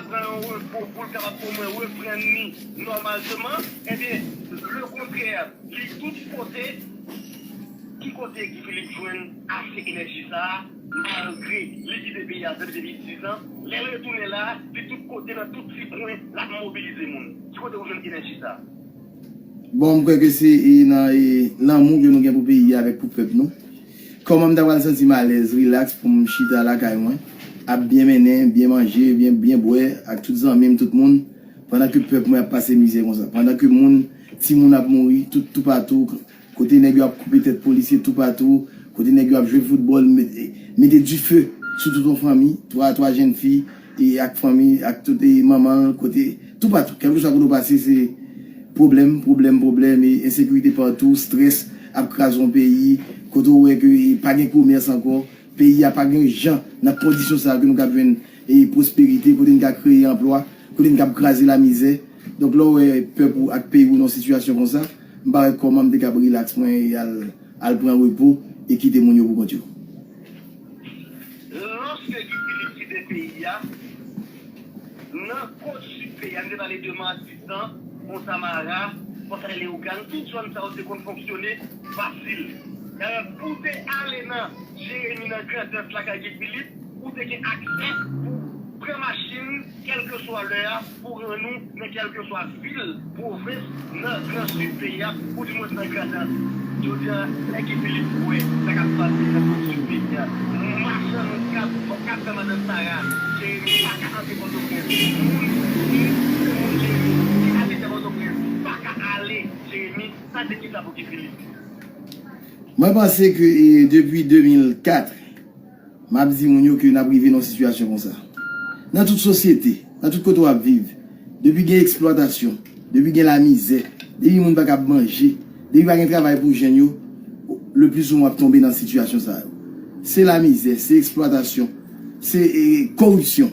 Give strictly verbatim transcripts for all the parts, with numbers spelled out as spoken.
pran yon repo pou l kapab omwen reprann li nòmalman, ebyen, lekontrè, li tout kote, ki kote Guy Philippe jwenn ase enèji sa a, malgre li kite peyi a depi, depi diz an, lè l retounen la, li tout kote, nan tout ti kwen, l ap mobilize moun? Ki kote ou jwenn enèji sa a? Bon, m kwè ke se, e, nan, e, lanmou ke nou gen pou peyi a avèk pou pèp nou. Kòman m ta pral santi m alèz, rilaks pou m chita lakay mwen, ap byen mennen, byen manje, byen, byen bwè ak tout zanmi m, tout moun, pandan ke pèp mwen ap pase mizè konsa, pandan ke moun, timoun ap mouri tout, toupatou, kote nèg yo ap koupe tèt polisye toupatou, kote nèg yo ap jwe foutbòl, mete, mete dife sou tout yon fanmi, twa, twa jèn fi, e ak fanmi, ak tout, e manman l, kote, toupatou, kèlkeswa kote w pase, se pwoblèm, pwoblèm, pwoblèm, e ensekirite patou, estrès ap kraze yon peyi, kote w wè ke, e, pa gen komès ankò, peyi a pa gen jan nan kondisyon sa yo ke nou ka jwenn, e, pwosperite, kote n ka kreye anplwa, kote n ka kraze lamizè. Donk, lè w wè pèp ou ak peyi ou nan yon sitiyasyon konsa, m pa wè kòman m te kab rilaks mwen e al, al pran repo e kite moun yo pou kont yo. Lòske Guy Philippe kite peyi a, nan Kòt Sid peyi a, m te pale de Matisan, Fon Samara, Fon Leyogàn, tout zòn sa yo te konn fonksyone fasil. Dayè, pou w te ale nan Jeremi, nan Grandans, lakay Guy Philippe, ou te gen aksè pou pran machin, kèlkeswa lè a, pou rann ou nan kèlkeswa vil, pwovens, nan Gran Sid peyi a, oudimwens nan Grandans. Jodi a, lè Guy Philippe wè sa k ap pase nan Gran Sid peyi a, machann kap, kap fè madanm Sara, Jeremi pa ka antre Pòtoprens. Moun, moun, moun Jeremi ki abite Pòtoprens pa ka ale Jeremi. Sa se kisa pou Guy Philippe? Mwen panse ke, e, depi de mil kat, m ap di moun yo ke n ap rive nan yon sitiyasyon konsa. Nan tout sosyete, nan tout kote w ap viv, depi gen eksplwatasyon, depi gen lamizè, depi moun pa kab manje, depi pa gen travay pou jèn yo, le pli souvan w ap tonbe nan sitiyasyon sa yo. Se lamizè, se eksplwatasyon, se, e, koripsyon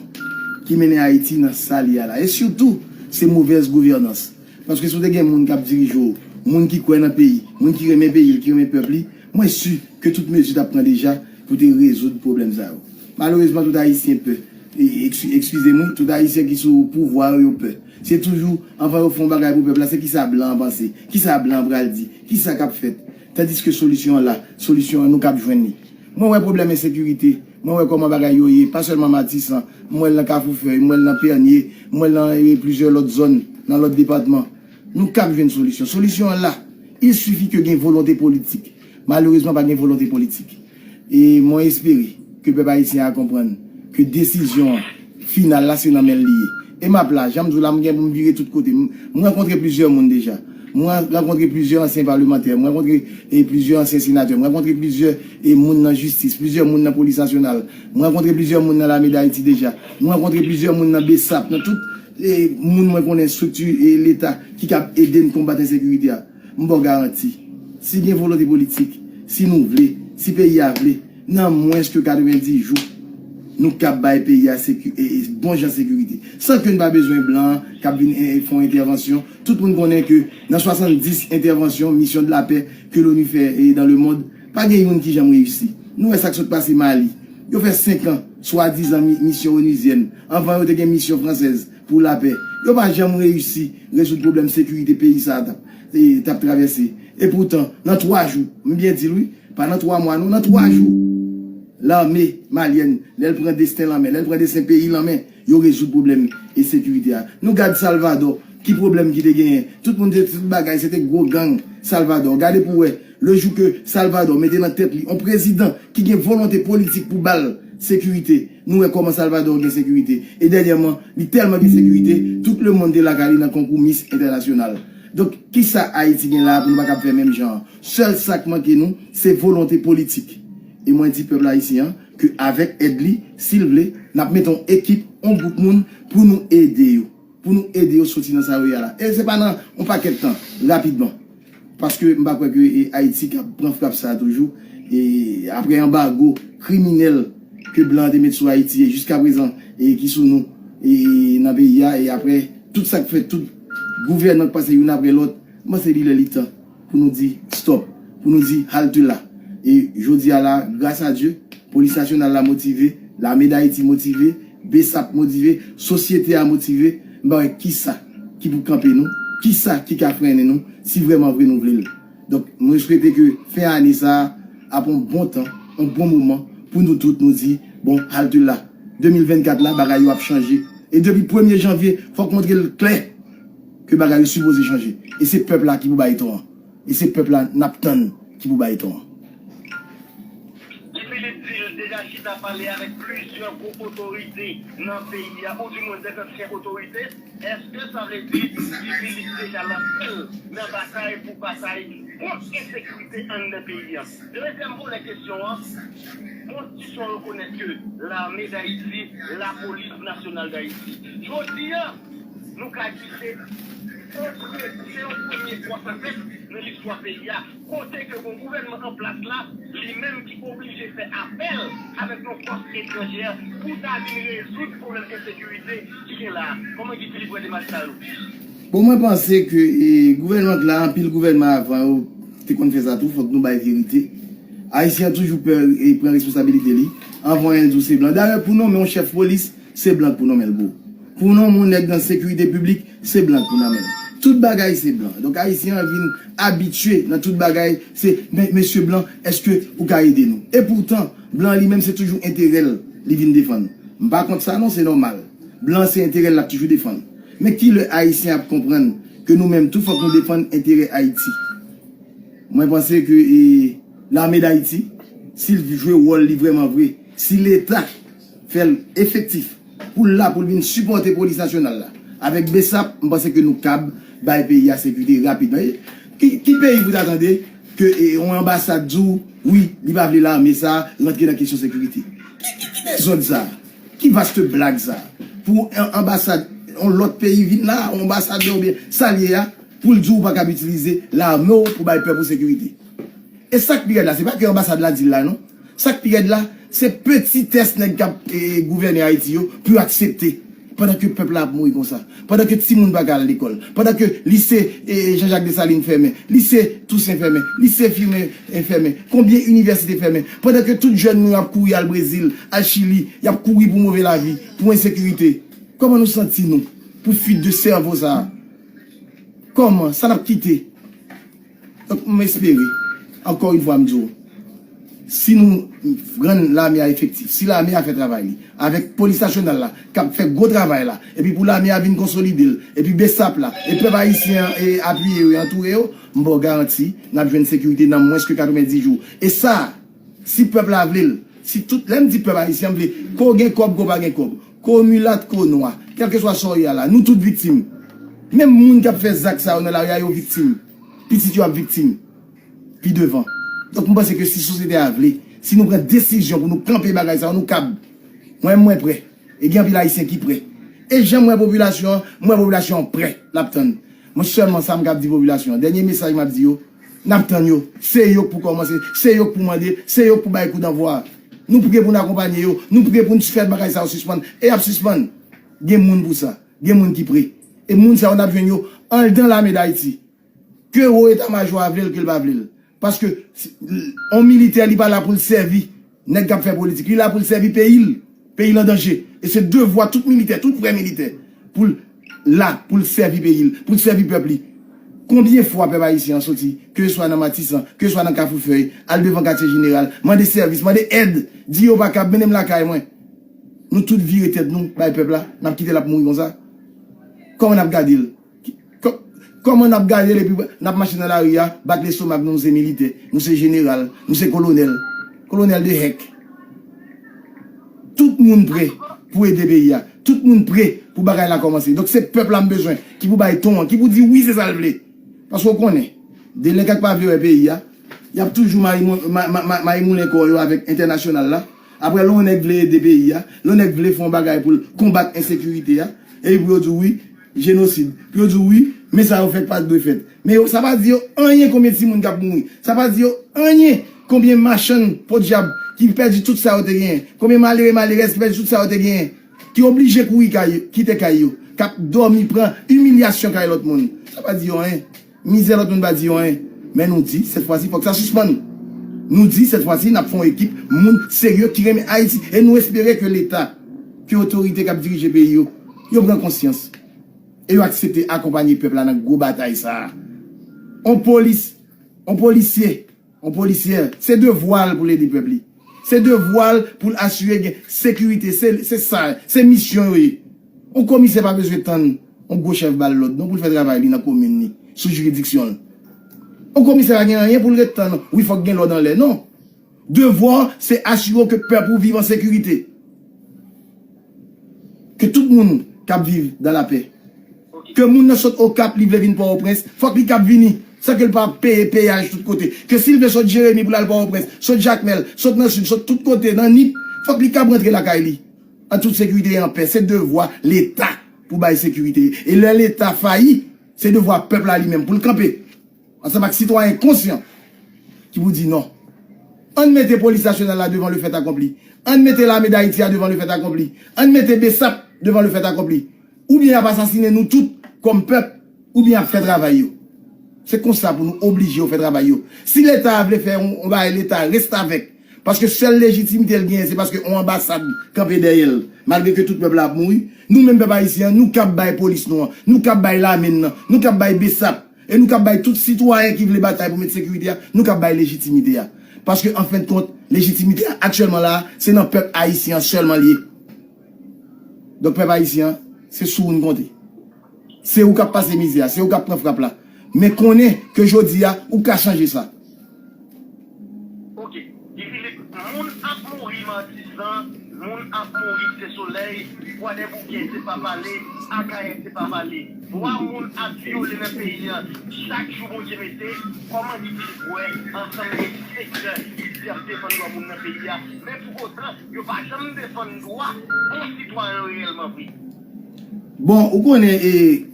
ki mennen Ayiti nan sa li a la. E sitou, se movèz gouvènans. Paske si w te gen moun k ap dirije w, moun ki kwè nan peyi, moun ki renmen peyi l, ki renmen pèp li, mwen si ke tout mezi t ap pran deja pou te rezoud pwoblèm sa yo. Malerezman, tout Ayisyen pè. E, eks-, eskize m, wi, tout Ayisyen ki sou pouvwa yo, yo pè. Se toujou, anvan yo fè yon bagay pou pèp la, se kisa blan an panse, kisa blan an pral di, kisa k ap fèt. Tandiske solisyon an la, solisyon an nou kab jwenn li. Mwen wè pwoblèm ensekirite, mwen wè kòman bagay yo ye, pa sèlman Matisan, m wè l nan Kafou Fèy, m wè l nan Pènye, m wè l nan, e, plizyè lòt zòn, nan lòt depatman. Nou kab jwenn solisyon. Solisyon an la. Il suffit ke gen volonte politik. Malerezman, pa gen volonte politik. E mwen espere ke pèp ayisyen a konprann ke desizyon an final la, se nan men l li ye. E m ap la, jan m di w la, m gen pou m vire tout kote. M, m rankontre plizyè moun deja. M ran-, rankontre plizyè ansyen palemantè. M rankontre, e, plizyè ansyen senatè. M rankontre plizyè, e, moun nan jistis, plizyè moun nan polis nasyonal. M rankontre plizyè moun nan Lame Dayiti deja. M rankontre plizyè moun nan BSAP, nan tout, e, moun mwen konnen, estrikti, e, Leta ki kab ede n konbat ensekirite a. M ba w garanti, si gen volonte politik, si nou vle, si peyi a vle, nan mwens ke katrevenndis jou, nou kab bay peyi a seki-, e, e, bon jan sekirite. San ke n pa bezwen blan k ap vin, e, e, fè yon entèvansyon. Tout moun konnen ke nan swasanndis entèvansyon, misyon de la pè ke l'ONU fè, e, dans le monde, pa gen youn ki janm reyisi. Nou wè sa k sot pase Mali. Yo fè senk an, swadizan mi-, misyon onuzyèn. Anvan yo te gen misyon fransèz pou lapè. Yo pa janm reyisi rezoud pwoblèm sekirite peyi sa a t ap, e, t ap travèse. E poutan, nan twa jou, m byen di l wi, pa nan twa mwa non, nan twa jou, lame malyèn, lè l pran desten l an men, lè l pran desten peyi l an men, yo rezoud pwoblèm ensekirite a. Nou gad Salvadò, ki pwoblèm ki te genyen? Tout moun te, tout bagay, se te gwo gang Salvadò. Gade pou w wè, le jou ke Salvadò mete nan tèt li yon prezidan ki gen volonte politik pou ba l sekirite, nou wè kòman Salvadò gen sekirite. E dènyèman, li tèlman gen sekirite, tout lemonn te lakay li nan konkou Miss entènasyonal. Donk, kisa Ayiti gen la a pou nou pa kab fè menm jan an? Sèl sa k manke nou, se volonte politik. E mwen di pèp ayisyen an ke avèk èd li, si l vle, n ap mete yon ekip, yon gwoup moun pou nou ede yo. Pou nou ede yo soti nan sa yo ye a la. E se pa nan yon pakèt tan, rapidman. Paske m pa kwè ke, e, Ayiti k ap pran frap sa a toujou. E apre anbago kriminèl ke blan an te met sou Ayiti, e jiskaprezan, e ki sou nou, e nan peyi a, e apre tout sa k fèt, tout gouvènman k pase youn apre lòt, m panse li lè li tan pou nou di stòp, pou nou di halte la. E jodi a la, gras a Dye, polis nasyonal la motive, lame Dayiti motive, Besap motive, sosyete a motive, m pa wè kisa ki pou kanpe nou, kisa ki ka frennen nou, si vrèman vre nou vle l. Donk, mwen swete ke fen ane sa a ap yon bon tan, yon bon moman pou nou tout nou di, bon, halte la, de mil vennkat la, bagay yo ap chanje. E depi premye janvye, fòk montre l klè ke bagay yo sipoze chanje. E se pèp la ki pou bay ton an. E se pèp la n ap tann ki pou bay ton an. Guy Philippe di l deja chita pale avèk plizyè gwo otorite nan peyi a, oudimwens dèzansyen otorite. Èske sa vle di Guy Philippe deja lanse l nan batay pou batay kont ensekirite anndan peyi a? Dezyèm volè kesyon an, konstitisyon an rekonèt ke Lame Dayiti, Lapolis Nasyonal Dayiti. Jodi a, nou ka di se yon premye fwa sa fèt nan listwa peyi a, kote ke gon gouvènman an plas la, li menm ki oblije fè apèl avèk yon fòs etranjè pou ta vin rezoud pwoblèm ensekirite ki gen la a. Kòman Guy Philippe wè demach sa yo? Bon, mwen panse ke e, gouvènman la, anpil gouvènman avan yo te konn fè sa tou, fòk nou bay verite. Ayisyen an toujou pè e, pran responsabilite li. Anvan yon jou se blan. Dayè, pou nonmen yon chèf polis, se blan k pou nonmen l, bro. Pou nonmen yon nèg nan sekirite piblik, se blan k pou nonmen l. Tout bagay se blan. Donk, Ayisyen an vin abitye nan tout bagay, se, men, mesye blan, èske ou ka ede nou? E poutan, blan li menm se toujou enterè l li vin defann. M pa kont sa non, se nòmal. Blan se enterè l l ap toujou defann. Men kilè Ayisyen ap konprann ke nou menm tou fòk nou defann enterè Ayiti? Mwen panse ke e, Lame Dayiti, si l jwe wòl li vrèman vre, si Leta fè l efektif pou l la pou l vin sipòte polis nasyonal la avèk besap, m panse ke nou kab bay peyi a sekirite rapidman. E ki, ki peyi pou ta tande ke e, yon anbasad di w, wi, li pa vle lame sa rantre nan kesyon sekirite? Ki, ki, ki dezòd sa? Ki vaste blag sa? Pou yon anbasad, yon lòt peyi vin la, yon anbasadè oubyen sa l ye a, pou l di w ou pa kab itilize lame w pou bay pèp ou sekirite. E sa k pi rèd la, se pa ke anbasad la di l la non. Sa k pi rèd la, se petitès nèg k ap e, gouvène Ayiti yo pou yo aksepte. Pandan ke pèp la ap mouri konsa, pandan ke timoun pa ka al lekòl, pandan ke lise e, Jean-Jacques Dessalines fèmen, lise Toussaint fèmen, lise Firmin e, fèmen, konbyen inivèsite fèmen, pandan ke tout jèn nou yo ap kouri al Brezil, al Chili, y ap kouri pou move lavi, pou ensekirite. Kòman nou santi nou pou fuite de sèvo sa a? Kòman? Sa n ap kite? Donk, m espere, ankò yon fwa m di w, si nou rann lame a efektif, si lame a fè travay li, avèk polis nasyonal la, k ap fè gwo travay la, epi pou lame a vin konsolide l, epi besap la, e pèp ayisyen an e apiye yo e antoure yo, m ba w garanti, n ap jwenn sekirite nan mwens ke katrevenndis jou. E sa, si pèp la vle l, si tout, lè m di pèp ayisyen, m vle, ke w gen kòb, ke w pa gen kòb, ke w milat, ke w nwa, kèlkeswa sa w ye a la, nou tout viktim. Menm moun k ap fè zak sa yo nan lari a, yo viktim. Pitit yo ap viktim pi devan. Donk, m panse ke si sosyete a vle, si nou pran desizyon pou nou kanpe bagay sa yo, nou kab. Mwen, mwen prè. E gen anpil ayisyen ki prè. E jan m wè popilasyon an, m wè popilasyon an prè. L ap tann. Mwen sèlman sa m kab di popilasyon an. Dènye mesaj m ap di yo, n ap tann yo. Se yo k pou kòmanse, se yo k pou mande, se yo k pou bay kou danvwa a. Nou prè pou n akonpanye yo, nou prè pou n fè bagay sa yo sispann. E y ap sispann. Gen moun pou sa. Gen moun ki prè. E moun sa yo n ap jwenn yo anndan lame Dayiti. Ke wo eta majò a vle l, ke l pa vle l. Paske yon militè, li pa la pou l sèvi nèg k ap fè politik. Li la pou l sèvi peyi l. Peyi l an danje. E se devwa tout militè, tout vrè militè, pou l la, pou l sèvi peyi l, pou l sèvi pèp li. Konbyen fwa pèp ayisyen an soti, keseswa nan Matisan, keseswa nan Kafou Fèy, al devan katye jeneral, mande sèvis, mande èd, di yo pa kab, mennen m lakay mwen. Nou tout vire tèt nou bay pèp la, n ap kite l ap mouri konsa. Kòman n ap gade l? Kò-, kòman n ap gade l epi n ap mache nan lari a, bat lestomak nou, nou se militè, nou se jeneral, nou se kolonèl. Kolonèl de hèk. Tout moun prè pou ede peyi a. Tout moun prè pou bagay la kòmanse. Donk se pèp la m bezwen ki pou bay ton an, ki pou di wi se sa l vle. Paske w konnen, delenge k pa vle wè peyi a, y ap toujou mayi mou-, ma-, ma-, ma-, mayi moulen kò yo avèk entènasyonal la. Apre lè yon nèg vle ede peyi a, lè yon nèg vle fè yon bagay pou l konbat ensekirite a, epi pou yo di w wi, jenosid. Pou yo di w wi, men sa yo fè k pa t dwe fèt. Men yo, sa pa di yo anyen konbyen timoun k ap mouri. Sa pa di yo anyen konbyen machann podyab ki pèdi tout sa yo te genyen. Konbyen malere malerèz ki pèdi tout sa yo te genyen. Ki oblije kouri kay, kite kay yo. K ap dòmi, pran imilyasyon kay lòt moun. Sa pa di yo anyen. Mizè lòt moun pa di yo anyen. Men nou di, sèt fwa si, fòk sa sispann. Nou di, sèt fwa si, n ap fè yon ekip moun serye ki renmen Ayiti. E nou espere ke Leta ke otorite k ap dirije peyi yo, yo pran konsyans e yo aksepte akonpanye pèp la nan gwo batay sa a. On polis, on polisye, on polisyè, se devwa l pou l ede pèp li. Se devwa l pou l asire gen sekirite. Se, se sa, se misyon yo ye. On komisè pa bezwen tann on gwo chèf ba l lòd non pou l fè travay li nan komin li, sou jiridiksyon l. On komisè pa gen anyen pou l ret tann, wi, fòk gen lòd anlè, non. Devwa w se asire w ke pèp ou viv an sekirite. Ke tout moun kab viv dan lapè. Ke moun nan sot Okap, li vle vin Pòtoprens, fòk li kab vini, san ke l pa peye peyaj tout kote. Ke si l vle sot Jeremi pou l al Pòtoprens, sot Jakmèl, sot nan Sid, sot tout kote, nan Nip, fòk li kab rantre lakay li an tout sekirite e an pè. Se devwa Leta pou bay sekirite. E lè Leta fayi, se devwa pèp la li menm pou l kanpe ansanm ak sitwayen konsyan ki pou di non. Ann mete polis nasyonal la devan le fèt akonpli. Ann mete lame Dayiti a devan le fèt akonpli. Ann mete BSAP devan le fèt akonpli. Oubyen y ap asasinen nou tout kòm pèp, oubyen y ap fè travay yo. Se konsa pou nou oblije yo fè travay yo. Si Leta a vle fè yon, yon bagay Leta restavèk, paske sèl lejitimite l genyen, se paske yon anbasad kanpe dèyè l, malgre ke tout pèp la ap mouri, nou menm pèp ayisyen an, nou kab bay polis nou an, nou kab bay lame n nan, nou kab bay BSAP, e nou kab bay tout sitwayen ki vle batay pou met sekirite a, nou kab bay lejitimite a. Paske, an fen de kont, lejitimite a aktyèlman la a, se nan pèp ayisyen an sèlman l ye. Donk, pèp ayisyen an, se sou ou n konte. Se ou k ap pase mizè a, se ou k ap pran frap la. Men konnen ke jodi a, ou ka chanje sa. Ok. Guy Philippe, moun ap mouri Matisan, moun ap mouri Site Solèy, Bwadèboukè se pa pale, Akayè se pa pale. Dwa moun ap vyole nan peyi a. Chak jou Bondye mete, kòman Guy Philippe wè ansanm de sektè ki di y ap defann dwa moun nan peyi a, men pou otan, yo pa janm defann dwa bon sitwayen yo reyèlman vre. Bon, ou konnen e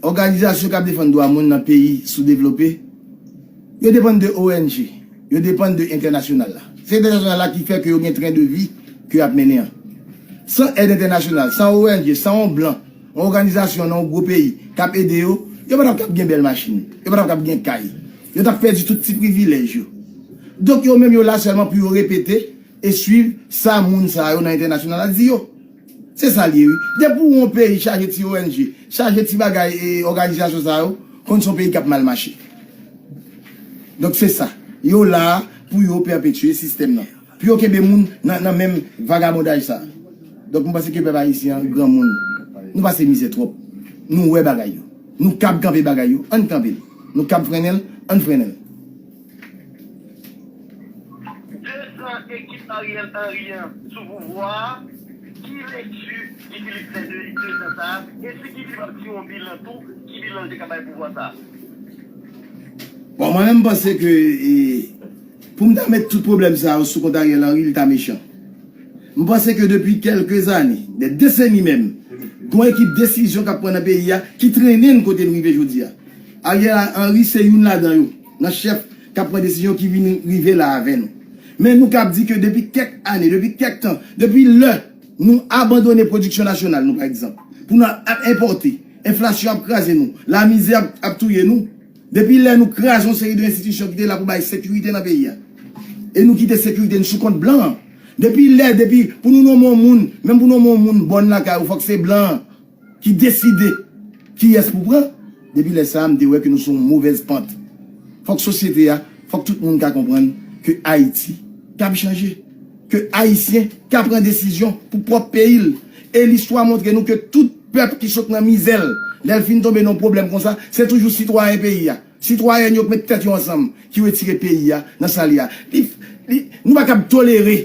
òganizasyon k ap defann dwa moun nan peyi soudevlope, yo depann de ONG, yo depann de entènasyonal la. Se entènasyonal la ki fè ke yo gen tren de vi ke y ap mennen an. San èd entènasyonal, san ONG, san yon blan, yon òganizasyon nan yon gwo peyi k ap ede yo, yo pa t ap kab gen bèl machin, yo pa t ap kab gen kay, yo t ap pèdi tout ti privilèj yo. Donk yo menm yo la sèlman pou yo repete e swiv sa moun sa yo nan entènasyonal la di yo. Se sa l ye wi. Depi w yon peyi chaje ti ONG, chaje ti bagay e òganizasyon sa yo, konn se yon peyi k ap mal mache. Donk se sa. Yo la pou yo pèpetye sistèm nan. Pou yo kenbe moun nan, nan menm vagabondaj sa. Donk m panse ke pèp ayisyen an granmoun. Nou pase mizè twòp. Nou wè bagay yo. Nou kab kanpe bagay yo. Ann kanpe l. Nou kab frennen l. Ann frennen l. De zan ekip Ariel Henry an sou pouvwa a, ki lekti Guy Philippe fè de, de zan sa a? E si Guy Philippe ap tire yon bilan tou, ki bilan l te ka bay pouvwa sa a? Bon, mwen menm m panse ke e, pou m ta met tout pwoblèm sa yo sou kont Ariel Henry, li ta mechan. M panse ke depi kèlke zane, de deseni menm, gon ekip desizyon k ap pran nan peyi a ki trennen n kote n rive jodi a. Ariel Henry se youn ladan yo, nan chèf k ap pran desizyon ki vin rive la avè nou. Men nou kab di ke depi kèk ane, depi kèk tan, depi lè nou abandone pwodiksyon nasyonal nou, pa egzanp, pou nou ap enpòte, enflasyon ap kraze nou, lamizè ap, ap touye nou, depi lè nou kraze yon seri de enstitisyon ki te la pou bay sekirite nan peyi a, e nou kite sekirite n sou kont blan an, depi lè, depi pou nou nonmen yon moun, menm pou nonmen yon moun bòn lakay ou, fòk se blan an ki deside kiyès pou pran. Depi lè sa a, m te wè ke nou sou yon movèz pant. Fòk sosyete a, fòk tout moun ka konprann ke Ayiti kab chanje, ke Ayisyen ka pran desizyon pou pwòp peyi l. E listwa montre nou ke tout pèp ki sot nan mizè l, lè l fin tonbe nan yon pwoblèm konsa, se toujou sitwayen peyi a, sitwayèn yo k met tèt yo ansanm, ki retire peyi a nan sa l ye a. Li, li, nou pa kab tolere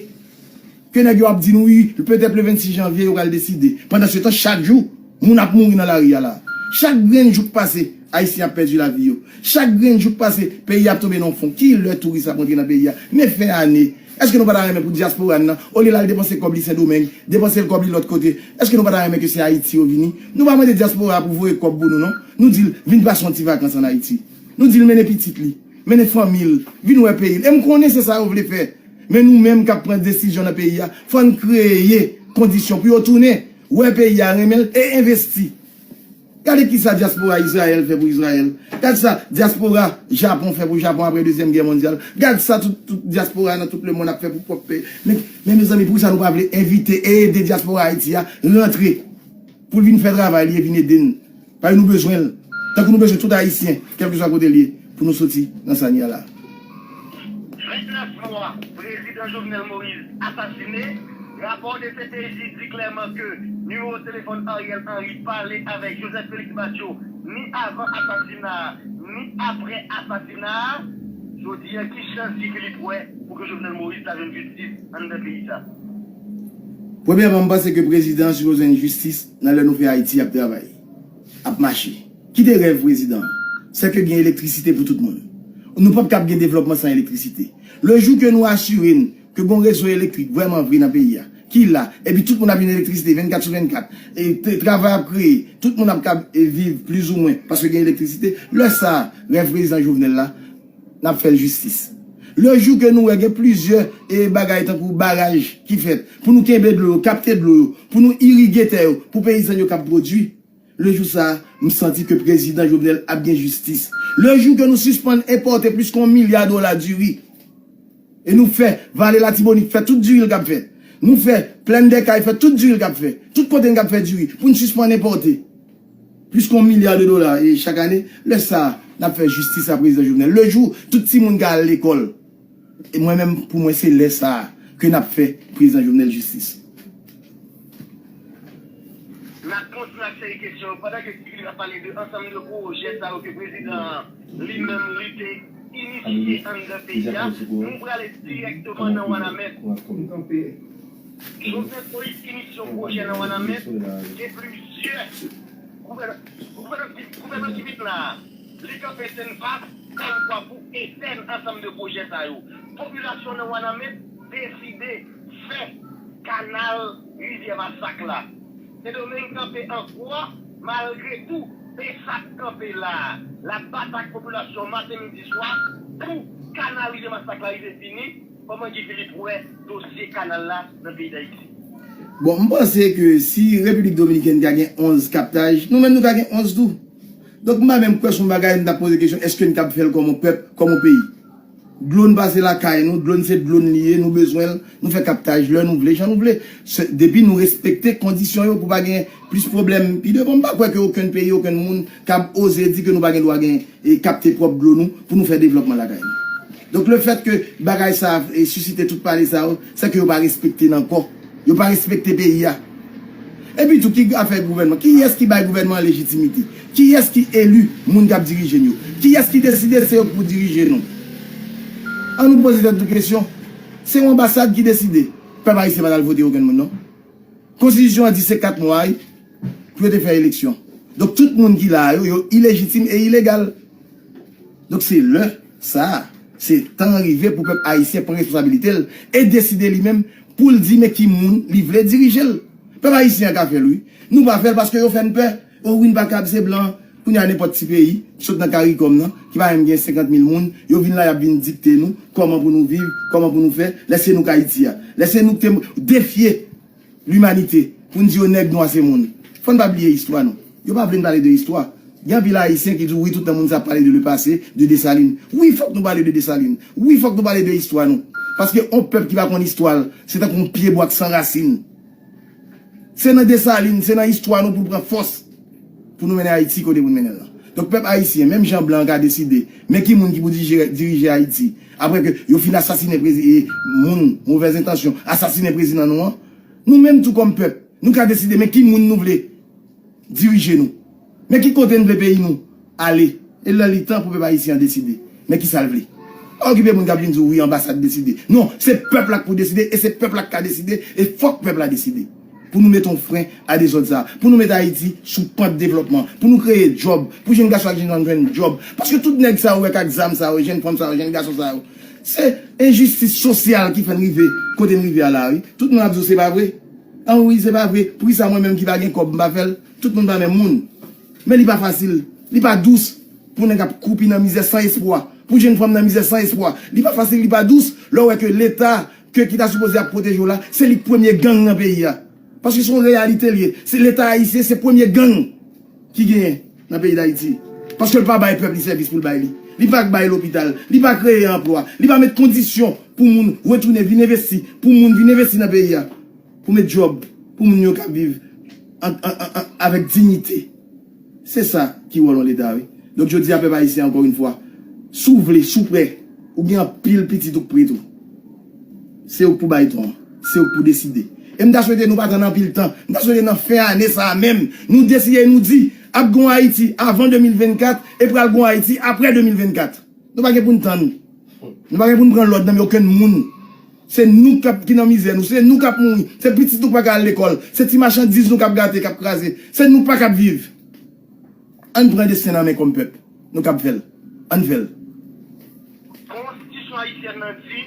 ke nèg yo ap di nou, wi, petèt le vennsis janvye yo pral deside. Pandansetan, chak jou, moun ap mouri nan lari a la. Chak grenn jou k pase, Ayisyen ap pèdi lavi yo. Chak grenn jou k pase, peyi a ap tonbe nan fon. Ki lè touris ap rantre nan peyi a? Men fen ane. Èske nou pa ta renmen pou dyaspora n nan, olye l al depanse kòb li Sendomeng, depanse l kòb li lòt kote, èske nou pa ta renmen ke se Ayiti yo vini? Nou pa mande dyaspora a pou voye kòb pou nou, non. Nou di l, vin pase yon ti vakans ann Ayiti. Nou di l mennen pitit li, mennen fanmi l, vin wè peyi l. E m konnen se sa yo vle fè. Men nou menm k ap pran desizyon nan peyi a, fò n kreye kondisyon pou yo tounen wè peyi a, renmen l e envesti. Gade kisa dyaspora Izrayèl fè pou Izrayèl. Gad sa dyaspora Japon fè pou Japon apre Dezyèm Gè Mondyal. Gad sa tout, tout dyaspora nan tout lemonn ap fè pou pwòp peyi. Men, men mezanmi, poukisa nou pa vle envite e ede dyaspora Ayiti a rantre pou l vin fè travay li e vin ede n? Paske nou bezwen l. Tankou nou bezwen tout Ayisyen, kèlkeswa kote l ye, pou nou soti nan sa n ye a la. Vennèf mwa, prezidan Jovenel Moïse asasine. Rapò de C P J di klèman ke nimewo telefòn Ariel Henry pale avèk Joseph Félix Badio ni avan asasina a, ni apre asasina a. Jodi a, ki chans Guy Philippe wè pou ke Jovenel Moïse ta jwenn jistis anndan peyi sa? Premyèman, m panse ke prezidan an sipoze jwenn jistis nan lè nou fè Ayiti ap travay, ap mache. Kite rèv prezidan an. Sèke gen elektrisite pou tout moun. Nou p ap kab gen devlòpman san elektrisite. Le jou ke nou asire n ke gon rezo elektrik vrèman vre nan peyi a, ki la, epi tout moun ap jwenn elektrisite vennkat sou vennkat, e t- travay ap kreye, tout moun ap kab e, viv plizoumwen paske gen elektrisite, lè sa a, rèv prezidan Jovenel la, n ap fè l jistis. Le jou ke nou wè gen plizyè e, bagay tankou baraj ki fèt pou nou kenbe dlo yo, kapte dlo yo, pou nou irige tè yo, pou peyizan yo kab pwodui, le jou sa a, m santi ke prezidan Jovenel ap gen jistis. Le jou ke nou sispann enpòte plis ke yon milya dola diri, e nou fè Vale Latibonit fè tout diri l k ap fè, nou fè Plèn dè Kay fè tout diri l k ap fè, tout kote n k ap fè diri, pou n sispann enpòte plis ke yon milya de dola e chak ane, lè sa a, n ap fè jistis a prezidan Jovenel. Le jou tout timoun ka al lekòl, e mwen menm, pou mwen, se lè sa a ke n ap fè prezidan Jovenel jistis. N ap kontinye ak seri kesyon yo pandan ke Guy Philippe ap pale de ansanm de pwojè sa yo ke prezidan an li menm li te inisye anndan peyi a. Nou prale dirèkteman nan Wanament. Jovenel Moïse inisye yon pwojè nan Wanament, gen plizyè gouvènman, gouvènman ki vin la a, li kanpe tennfas kòmkwa pou etèn ansanm de pwojè sa yo. Popilasyon nan Wanament deside fè kanal Rivyè Masak la. Sendomeng kanpe an kwa, malgre tou, P S A P kanpe la a. L ap batay ak popilasyon maten, midi, swa pou kanal Rivyè Masak la rive fini. Kòman Guy Philippe wè dosye kanal la nan peyi Dayiti? Bon, m panse ke si Repiblik Dominikèn ka gen onz kaptaj, nou menm nou ka gen onz tou. Donk, m pa menm kwè se yon bagay, m t ap poze kesyon, èske n kab fè l kòm yon pèp, kòm yon peyi? Dlo n pase lakay nou, dlo n se dlo n li ye, nou bezwen l, nou fè kaptaj lè nou vle, jan nou vle. Se, depi nou respekte kondisyon yo pou pa gen plis pwoblèm pi devan, m pa kwè ke okenn peyi, okenn moun kab oze di ke nou pa gen dwa gen e kapte pwòp dlo nou pou nou fè devlòpman lakay nou. Donk, lefèt ke bagay sa a e sisite tout pale sa yo, se ke yo pa respekte n ankò. Yo pa respekte peyi a. Epi tou, ki afè gouvènman? Kiyès ki bay gouvènman an lejitimite? Kiyès ki eli moun k ap dirije n yo? Kiyès ki deside se yo k pou dirije nou? An nou poze tèt nou kesyon. Se yon anbasad ki deside. Pèp ayisyen pa t al vote okenn moun, non. Konstitisyon an di se kat mwa, wi, pou yo te fè eleksyon. Donk, tout moun ki la a yo, yo ilejitim e ilegal. Donk, se lè sa a, se tan an rive pou pèp ayisyen pran responsabilite l e deside li menm pou l di men ki moun li vle dirije l. Pèp ayisyen an ka fè l, wi. Nou pa fè l paske yo fè n pè. O wi, n pa kab, se blan. Kounye a, nenpòt ti peyi, sot nan Karikòm nan, ki pa menm gen senkant mil moun, yo vin la, y ap vin dikte nou kòman pou nou viv, kòman pou nou fè, lè se nou k Ayiti a. Lè se nou ki te defye limanite, pou n di yo nèg nwa se moun. Fò n pa bliye istwa nou. Yo pa vle n pale de istwa. Gen anpil Ayisyen ki di w, wi, tout tan moun sa ap pale de le passé, de Desalin. Wi, fòk nou pale de Desalin. Wi, fòk nou pale de istwa nou. Paske yon pèp ki pa konn istwa l, se tankou yon pyebwa k san rasin. Se nan Desalin, se nan istwa nou pou n pran fòs pou nou mennen Ayiti kote pou n mennen l lan. Donk, pèp ayisyen, menm jan blan an ka deside men ki moun ki pou dirije, dirije Ayiti, apre ke yo fin asasinen prezi- e, moun, movèz entansyon, asasinen prezidan nou an, nou menm tou kòm pèp, nou ka deside men ki moun nou vle dirije nou, men ki kote n vle peyi nou ale. E lè li tan pou pèp ayisyen an deside men kisa l vle. Pa okipe moun k ap vin di w, wi, anbasad deside. Non, se pèp la k pou deside, e se pèp la k ka deside, e fòk pèp la deside. Pou nou mete yon fren a dezòd sa a, pou nou mete Ayiti sou pant devlòpman, pou nou kreye djòb, pou jèn gason ak jèn fanm jwenn djòb. Paske tout nèg sa yo wè k ak zam sa yo, jèn fanm sa yo, jèn gason sa yo, se enjistis sosyal ki fè n rive kote n rive a la, wi. Tout moun ap di w se pa vre. An wi, se pa vre. Poukisa mwen menm ki pa gen kòb, m pa fè l? Tout moun pa menm moun. Men li pa fasil, li pa dous pou nèg ap kwoupi nan mizè san espwa, pou jèn fanm nan mizè san espwa. Li pa fasil, li pa dous, lè w wè ke Leta ke ki ta sipoze ap pwoteje w la, se li k premye gang nan peyi a. Paske se yon reyalite l ye. Se Leta ayisyen, se premye gang ki genyen nan peyi Dayiti. Paske l pa bay pèp li sèvis pou l bay li. Li pa bay lopital, li pa kreye anplwa, li pa met kondisyon pou moun retounen vin envesti, pou moun vin envesti nan peyi a, pou met djòb, pou moun yo ka viv an, an, an, an, avèk diyite. Se sa ki wòl yon Leta, wi. Donk, jodi a, pèp ayisyen, ankò yon fwa, si w vle, si w prè, ou gen anpil pitit ou k prè tou. Se ou k pou bay ton an. Se ou k pou deside. E m ta swete nou pa tann anpil tan. M ta swete nan fen ane sa a menm, nou deside, nou di, ap gen yon Ayiti avan de mil vennkat e pral gen yon Ayiti apre de mil vennkat. Nou pa gen pou n tann. Nou pa gen pou n pran lòd nan men okenn moun. Se nou k ap, ki nan mizè nou. Se nou k ap mouri. Se pitit nou k pa ka al lekòl. Se ti machandiz nou k ap gate, k ap kraze. Se nou k pa ka ap viv. Ann pran desten nan men kòm pèp. Nou k ap fè l. Ann fè l. Konstitisyon ayisyèn nan di,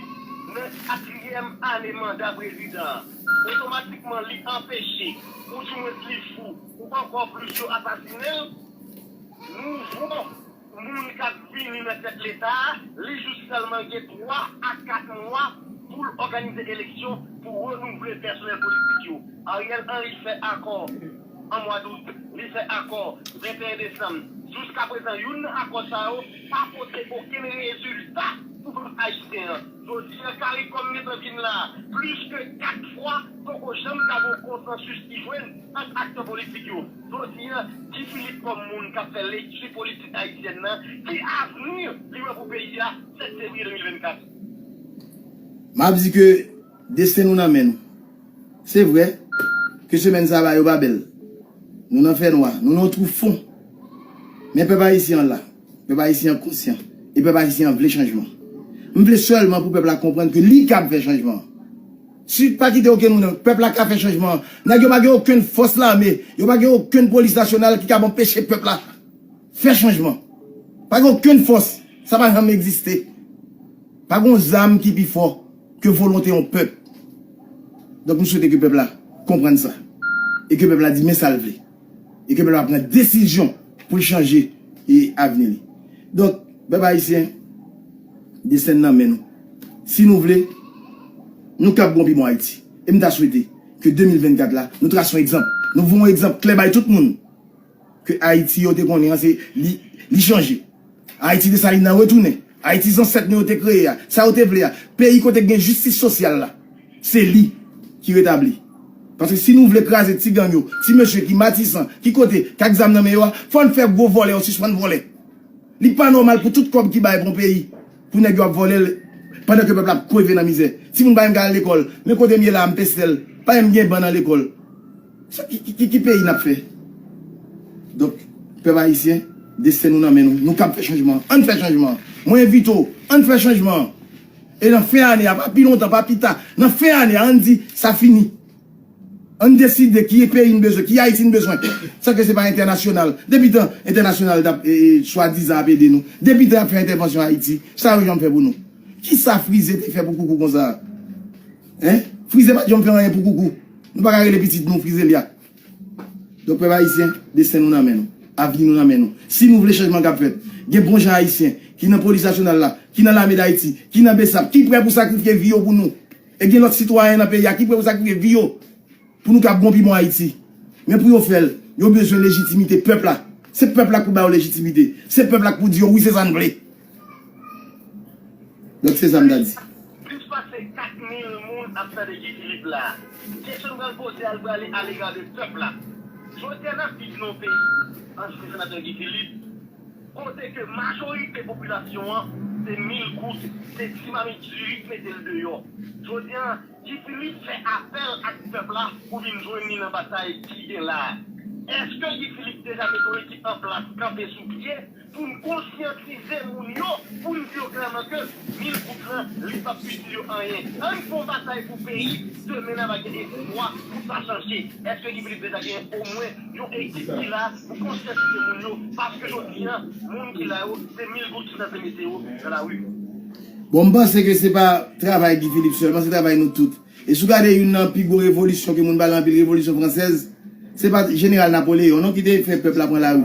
nan katriyèm ane manda prezidan an, otomatikman li anpeche, oudimwens li fou, ou ankò plis yo asasinen l, nouvo moun k ap vini nan tèt Leta a, li jis sèlman gen twa a kat mwa pou l òganize eleksyon pou renouvle pèsonèl politik yo. Ariel Henry fè akò an mwa dout, li fè akò venteyen desanm. Jiskaprezan, youn nan akò sa yo pa pote okenn rezilta pou pèp ayisyen an. Jodi a, CARICOM gentan vin la plis ke kat fwa, poko janm ka gen yon konsansis ki jwenn ant aktè politik yo. Jodi a, Guy Philippe kòm moun k ap fè lekti politik ayisyèn nan, ki avni li wè pou peyi a sèt fevriye de mil vennkat? M ap di ke desten nou nan men nou. Se vre ke semèn sa a ba yo pa bèl. Nou nan fènwa, nou nan yon twou fon. Men pèp ayisyen an la. Pèp ayisyen an konsyan. E pèp ayisyen an vle chanjman. M vle sèlman pou pèp la konprann ke li kab fè chanjman an. Si pa kite okenn moun, pèp la ka fè chanjman an. Nèg yo pa gen okenn fòs lame, yo pa gen okenn polis nasyonal ki kab anpeche pèp la fè chanjman. Pa gen okenn fòs. Sa pa janm egziste. Pa gen zam ki pi fò ke volonte yon pèp. Donk, m swete ke pèp la konprann sa. E ke pèp la di men sa l vle. E ke pèp la pran desizyon pou l chanje e avni li. Donk, pèp ayisyen, desten nan men nou. Si nou vle, nou kab gon pi bon Ayiti. E m ta swete ke de mil vennkat la, nou trase yon egzanp. Nou voye yon egzanp klè bay tout moun ke Ayiti yo te konnen an, se li, li chanje. Ayiti Desalin nan retounen. Ayiti zansèt nou yo te kreye a. Sa yo te vle a. Peyi kote gen jistis sosyal la. Se li ki retabli. Paske si nou vle kraze ti gang yo, ti mesye ki Matisan, ki kote, k ak zam nan men yo a, fò n fè gwo vòlè yo sispann vòlè. Li pa nòmal pou tout kòb ki bay pou yon peyi, pou nèg yo ap vòlè l, pandan ke pèp la ap kreve nan mizè. Timoun pa menm ka al lekòl. Men kote m ye la a, m pestèl. Pa menm gen ban nan lekòl. Sa ki, ki, ki, ki peyi n ap fè? Donk, pèp ayisyen, desten nou nan men nou. Nou kab fè chanjman an. Ann fè chanjman an. Mwen envite w, ann fè chanjman an. E nan fen ane a, pa pi lontan, pa pi ta. Nan fen ane a, ann di, sa fini. Ann deside ki peyi n bezwen, ki Ayiti n bezwen. San ke se pa entènasyonal. Depi tan entènasyonal t ap, e, e, swadizan ap ede nou. Depi tan y ap fè entèvansyon Ayiti, sa yo janm fè pou nou. Kisa Frize te fè pou Koukou konsa? Hein? Frize pa t janm fè anyen pou Koukou. Nou pa ka rele pitit nou Frizelya. Donk, pèp ayisyen, desten nou nan men nou. Avni nou nan men nou. Si nou vle chanjman k ap fèt, gen bon jan ayisyen ki nan polis nasyonal la, ki nan lame Dayiti, ki nan BSAP, ki prè pou sakrifye vi yo pou nou. E gen lòt sitwayen nan peyi a ki prè pou sakrifye vi yo pou nou kab gon pi bon Ayiti. Men pou yo fè l, yo bezwen lejitimite pèp la. Se pèp la k pou ba yo lejitimite. Se pèp la k pou di yo wi, se sa n vle. Donk, se sa m ta di. Plis pase kat mil moun ap tande Guy Philippe la. Kesyon n pral poze a, l prale alega de pèp la. Jodi a, n ap viv nan yon peyi, ansyen senatè Guy Philippe, kote ke majorite popilasyon an se mil goud, se ti mamit diri k mete l deyò. Jodi a, Guy Philippe fè apèl ak pèp la pou vin jwenn li nan batay ki gen la a. Èske Guy Philippe deja mete yon ekip an plas, kanpe sou pye, pou n konsyantize moun yo, pou n di yo klèman ke mil goud lan, li p ap itil yo anyen. Ann fè yon batay pou peyi, demen n a va gen espwa pou sa chanje. Èske Guy Philippe deja gen omwen yon ekip ki la pou konsyantize moun yo? Paske jodi a, moun ki la yo, se mil goud ki sanse mete yo nan lari. Bon, m panse ke se pa travay Guy Philippe sèlman, se travay nou tout. E si w gade youn nan pi gwo revolisyon ke moun pale anpil, revolisyon fransèz, se pa jeneral Napoleyon non ki te fè pèp la pran lari.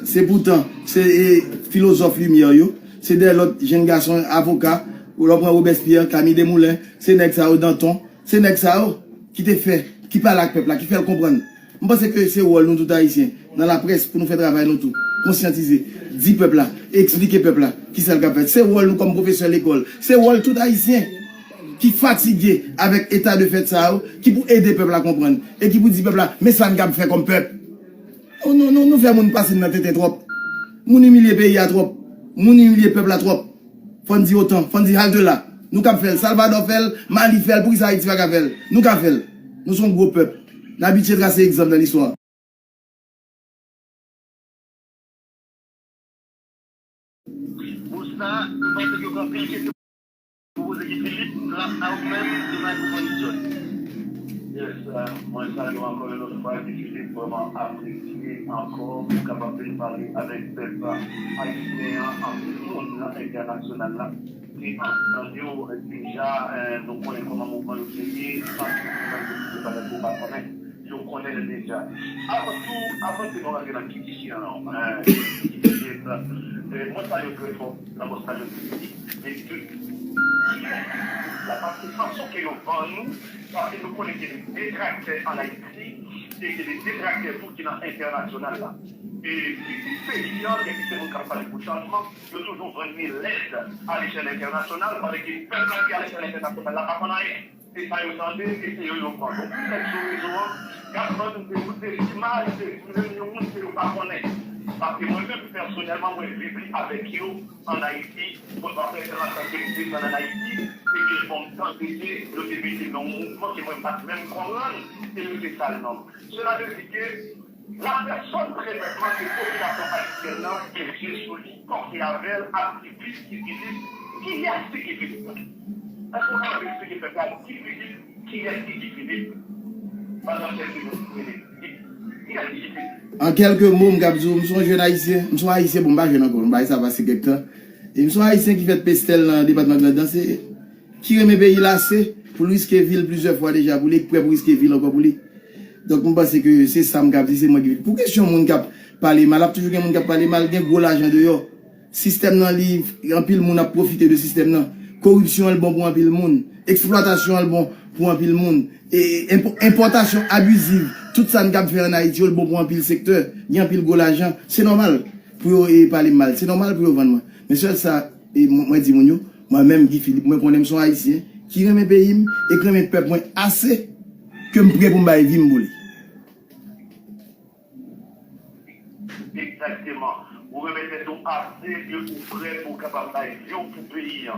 Se poutan, se, e, filozòf limyè yo, se de lòt jenn gason avoka, ou lè w pran Robespierre, Camille Desmoulins, se nèg sa yo, Danton, se nèg sa yo ki te fè, ki pale ak pèp la, ki fè l konprann. M panse ke se wòl nou tout ayisyen. nan laprès pou nou fè travay nou tou. Konsyantize, di pèp la, eksplike pèp la kisa l k ap fèt. Se wòl nou kòm pwofesè lekòl, se wòl tout Ayisyen ki fatige avèk eta de fèt sa yo, ki pou ede pèp la konprann e ki pou di pèp la, men sa n kab fè kòm pèp. Nou, nou, nou, nou fè moun pase n nan tenten twòp. Moun imilye peyi a twòp. Moun imilye pèp la twòp. Fò n di otan, fò n di halte la. Nou kab fè l. Salvadò fè l, Mali fè l, poukisa Ayiti pa ka fè l? Nou ka fè l. Nou se yon gwo pèp. N abitye trase egzanp nan listwa. Pou sa, nou panse ke gen anpil kesyon pou poze Guy Philippe, la, a ou menm, de Mike ou konn idyòt. Yes, euh, mwen salye w ankò yon lòt fwa, Guy Philippe, vrèman apresye ankò pou kapab vin pale avèk pèp ayisyen an, anpil moun nan entènasyonal la. Te ap tande w deja, eh, nou konnen kòman mouvman yo te ye, pa gen moun ki te pale pou pa konnen, yo konnen l deja. Avan tou, avan ke nou rantre nan Guy Philippe an, eh, Guy Philippe, eh, mwen salye w trè fò, nan mwen salye w trè fò. Men tout, kiyès ki la, paske fason ke yo vann nou, paske nou konnen gen de detraktè ann Ayiti, e gen de detraktè tou ki nan entènasyonal la. E pitit peyi an, epi se moun k ap pale pou chanjman, yo toujou vann li lèd alechèl entènasyonal, pandan ke pèp la ki alechèl entènasyonal la pa konn anyen. Se sa yo tande, e se yo yo pran. Donk, pi lèd sou rezo an, y ap vann de, de imaj, de, menm yon moun ke yo pa konnen. Paske mwen menm, pèsonèlman, mwen viv li avèk yo ann Ayiti, mwen pa fè trant an ke m desann ann Ayiti, e ke bon, m tande ke yo te mete nan yon mouvman ke mwen m pa t menm konprann, e yo te sal non m. Cela veut dire que la personne présentement ke popilasyon ayisyèn nan gen je sou li, kòke avè l, ap di plis ki Philippe. Kiyès ki Guy Philippe? Èske w kapab eksplike pèp la Guy Philippe, kiyès ki Guy Philippe? Pandan kèlke moun ki rele Guy Philippe, kiyès ki Guy Philippe? An kèlke mo, m kab di w, m se yon jèn ayisyen, m se yon ayisyen, bon, m pa jèn ankò, m bay sa pase kèk tan. E m se yon ayisyen ki fèt Pestèl nan depatman Grandans, e ki renmen peyi l ase pou l riske vi l plizyè fwa deja pou li, e ki prè pou riske vi l ankò pou li. Donk, m panse ke se sa m kab di, se mwen ki. Pou kesyon moun k ap pale mal, ap toujou gen moun k ap pale mal, gen gwo lajan deyò. Sistèm nan, li, anpil moun ap pwofite de sistèm nan. Koripsyon an, l bon pou anpil moun. Eksplwatasyon an, l bon pou anpil moun. E enpo-, enpòtasyon abiziv, tout sa n kab fè ann Ayiti yo, l bon pou anpil sektè. Gen anpil gwo lajan. Se nòmal pou yo, e, pale m mal. Se nòmal pou yo vann mwen. Men sèl sa, e, mwen, mwen di moun yo, mwen menm, Guy Philippe, mwen konnen m se yon ayisyen ki renmen peyi m e ki renmen pèp mwen ase ke m prè pou m bay vi m pou li. Egzakteman. Ou renmen tèt ou ase ke ou prè pou w kapab bay vi w pou peyi an.